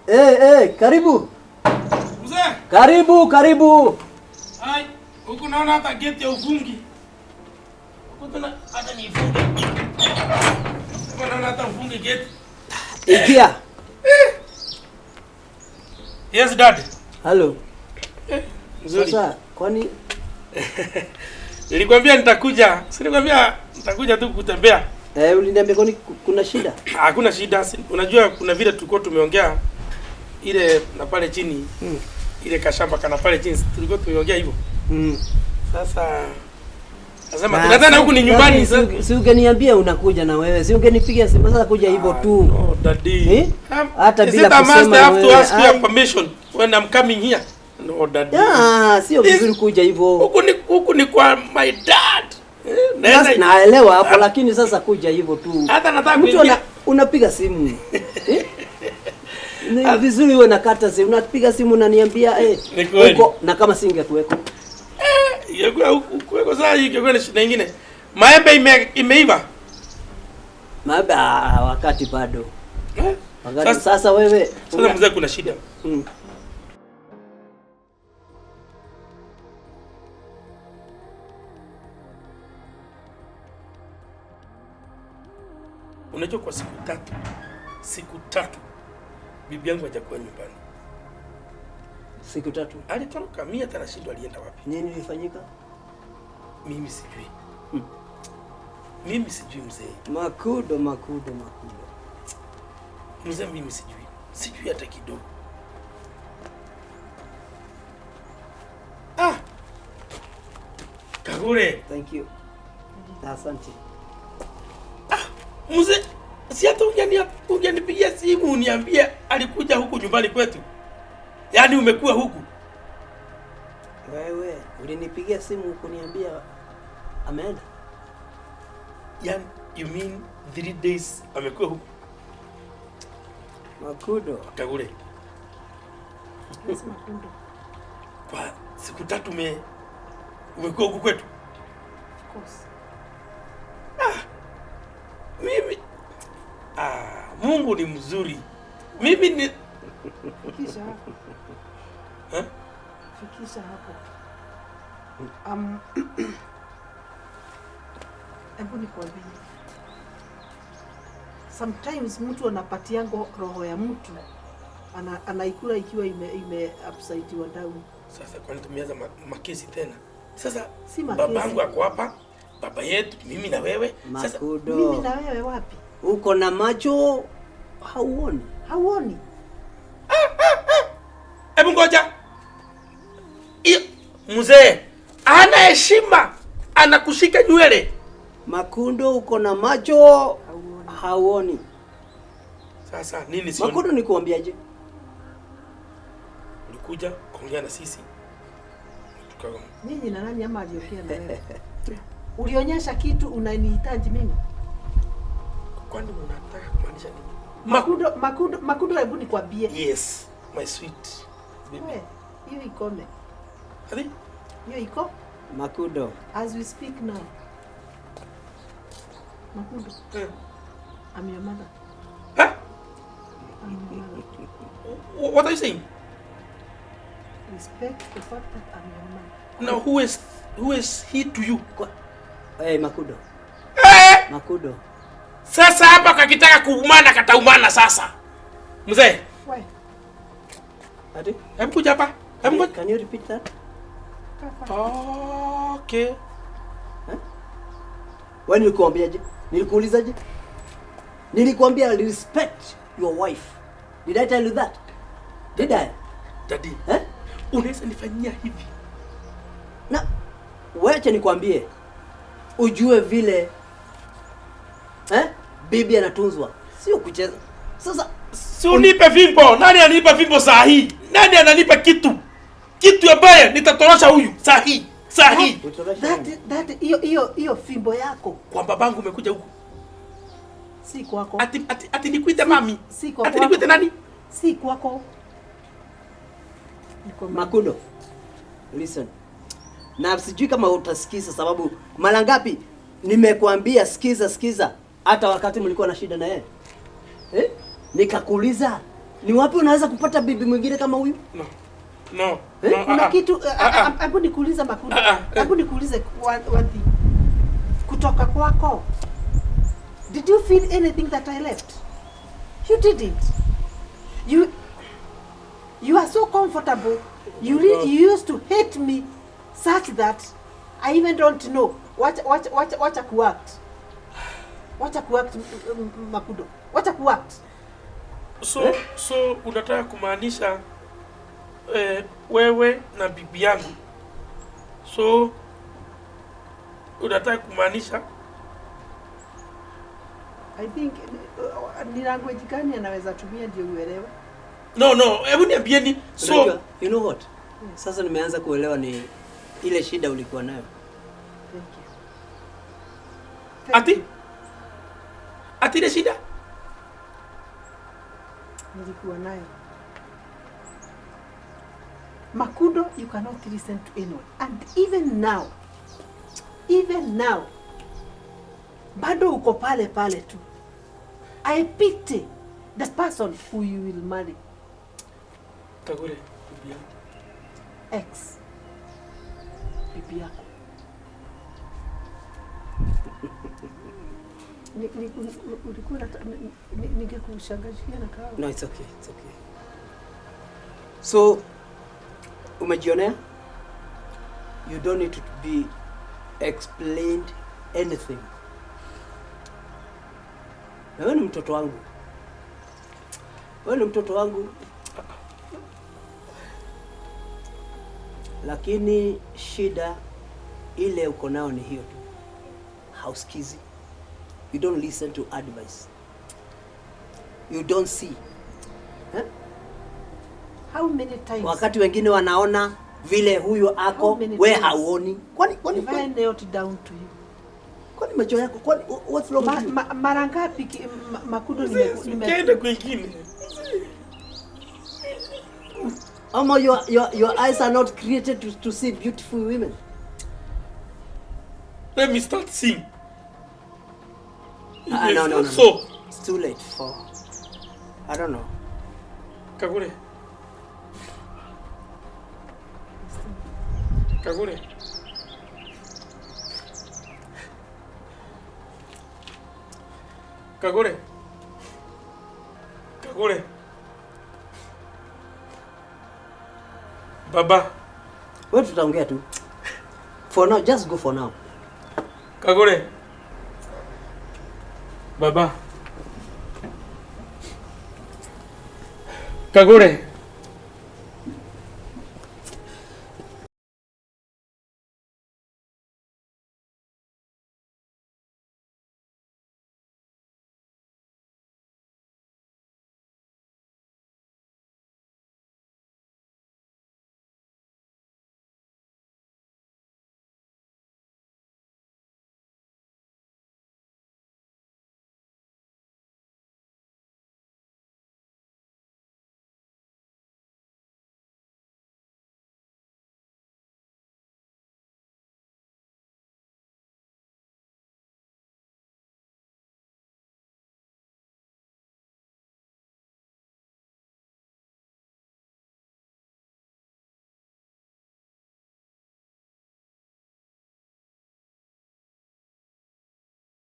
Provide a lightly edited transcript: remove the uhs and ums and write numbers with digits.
Eh, eh, karibu. Mzee. Karibu, karibu. Hai, huku naona hata geti ya ufungi. Huku tuna hata niifunge. Huku naona hata ufungi geti. Ingia. Yes, dad. Hello. Mzuri. Sasa kwani Nilikwambia nitakuja. Si nilikwambia nitakuja tu kutembea. Uliniambia kwani kuna shida? Hakuna shida. Unajua kuna vile tulikuwa tumeongea ile na pale chini. Ile kashamba kana pale chini tulikuwa tumeongea hivyo. Sasa nasema tunataka huku ni nyumbani sasa. Si ungeniambia unakuja na wewe. Si ungenipigia simu sasa kuja hivyo tu. No, daddy. Eh? Hata Is bila it a must kusema I have to wewe. ask your permission when I'm coming here? No, daddy. Ah, sio vizuri kuja hivyo. Huku ni kwa my dad. Sasa naelewa hapo lakini sasa kuja hivyo tu. Hata nataka Mtu kuingia. unapiga simu. Ni vizuri uwe na kata simu. Unapiga simu unaniambia Ni kweli. huko na kama singekuweko. Ingekuwa huku kuweko sasa ingekuwa ni shida nyingine. Maembe imeiva. Maembe, wakati bado. Wakati sasa wewe Sasa mzee kuna shida. Unajua kwa siku tatu bibi yangu hajakuwa nyumbani. Siku tatu? Alitoroka, mimi hata nashindwa alienda wapi. Nini ilifanyika? Mimi sijui. Mimi sijui mzee. Makudo, makudo, makudo. Mzee mimi sijui. Sijui hata kidogo. Kagure. Thank you. Asante. Mzee, si hata ungenipigia simu uniambie alikuja huku nyumbani kwetu. Yaani umekuwa huku. Wewe ulinipigia simu kuniambia ameenda? Yaani you mean 3 days amekuwa huku? Makudo. Kagure. Yes, Makudo. Kwa siku tatu umekuwa huku kwetu? Of course. Mimi Mungu ni mzuri. Mimi ni Fikisha hapo. Fikisha hapo. Hebu nikwambie. Sometimes mtu anapatiango roho ya mtu anaikula ikiwa ime upside down. Sasa kwani tumeanza makesi tena? Sasa Si makesi. Babangu ako hapa, baba yetu, mimi na wewe. Sasa Makudo. Mimi na wewe wapi? Uko na macho hauoni. Hauoni? Hebu ngoja. Mzee hana heshima, anakushika nywele. Makundo uko na macho hauoni. Hauoni. Sasa nini sioni? Makundo nikuambiaje? Ulikuja kuongea na sisi. Tukaona. Nyinyi na nani ama aliongea na wewe? Ulionyesha kitu unanihitaji mimi? Kwani unataka kumaanisha nini? Makundo, Makundo, Makundo hebu nikwambie. Yes, my sweet baby. We, hiyo ikome. Ati? Hiyo iko? Makundo. As we speak now. Makundo. I'm your mother. Huh? I'm your mother. What are you saying? Respect the fact that I'm your mother. Now who is he to you? Hey, Makundo. Makundo. Sasa hapa kakitaka kuumana kataumana sasa. Mzee. Why? Ati? Hebu kuja hapa. Hebu ngoja. Can you repeat that? Okay. Huh? Wewe nilikuambiaje? Nilikuulizaje? Nilikuambia respect your wife. Did I tell you that? Did I? Daddy. Eh? Unaweza nifanyia hivi? Na wewe nikwambie. Ujue vile bibi anatunzwa, sio kucheza. Sasa si unipe fimbo. Nani ananipa fimbo saa hii? Nani ananipa kitu? Kitu ambaye nitatorosha huyu saa hii. Saa hii. That hiyo fimbo yako. Kwa babangu umekuja huku. Si kwako. Ati nikuite mami. Si kwako. Ati nikuite nani? Si kwako. Niko Makundo. Listen. Na sijui kama utasikiza sababu mara ngapi nimekuambia sikiza sikiza hata wakati mlikuwa na shida na yeye. Nikakuuliza Ni wapi unaweza kupata bibi mwingine kama huyu? No. No. Eh? No, Kuna ah, ah. kitu Ah, ah. hebu nikuulize Makudo. Ah, ah. Hebu nikuulize one thing. Kutoka kwako, did you feel anything that I left? You didn't. You are so comfortable. You used to hate me such that I even don't know. Wacha kuact. Wacha kuact, Makudo. Wacha kuact. So unataka kumaanisha wewe na bibi yangu. So unataka kumaanisha I think ni language gani anaweza tumia ndio uelewe? No, hebu niambieni. So Unajua, you know what? Sasa nimeanza kuelewa ni ile shida ulikuwa nayo. Thank you. Thank ati you. ati ile shida Nilikuwa nayo. Makudo, you cannot listen to anyone. And even now, bado uko pale pale tu. I pity the person who you will marry. Kagure, bibi yangu. Ex. Bibi yako. Ulikuwa ningekushangazia na kahawa. No, it's okay, it's okay. So, umejionea? You don't need to be explained anything. Na wewe ni mtoto wangu. Wewe ni mtoto wangu. Lakini shida ile uko nayo ni hiyo tu. Hausikizi. You don't listen to advice. You don't see. Eh? How many times? Wakati wengine wanaona vile huyu ako, How many we times? hauoni. Kwani Have I knelt down to you? kwani macho yako, kwani what's wrong with you? Mara ngapi Makudo Ukienda kwingine. Ama your eyes are not created to see beautiful women. Let me start seeing. No. So, It's too late for, I don't know. Kagure. Kagure. Kagure. Kagure. Baba. Wewe tutaongea tu. For now, just go for now. Kagure. Baba. Kagure.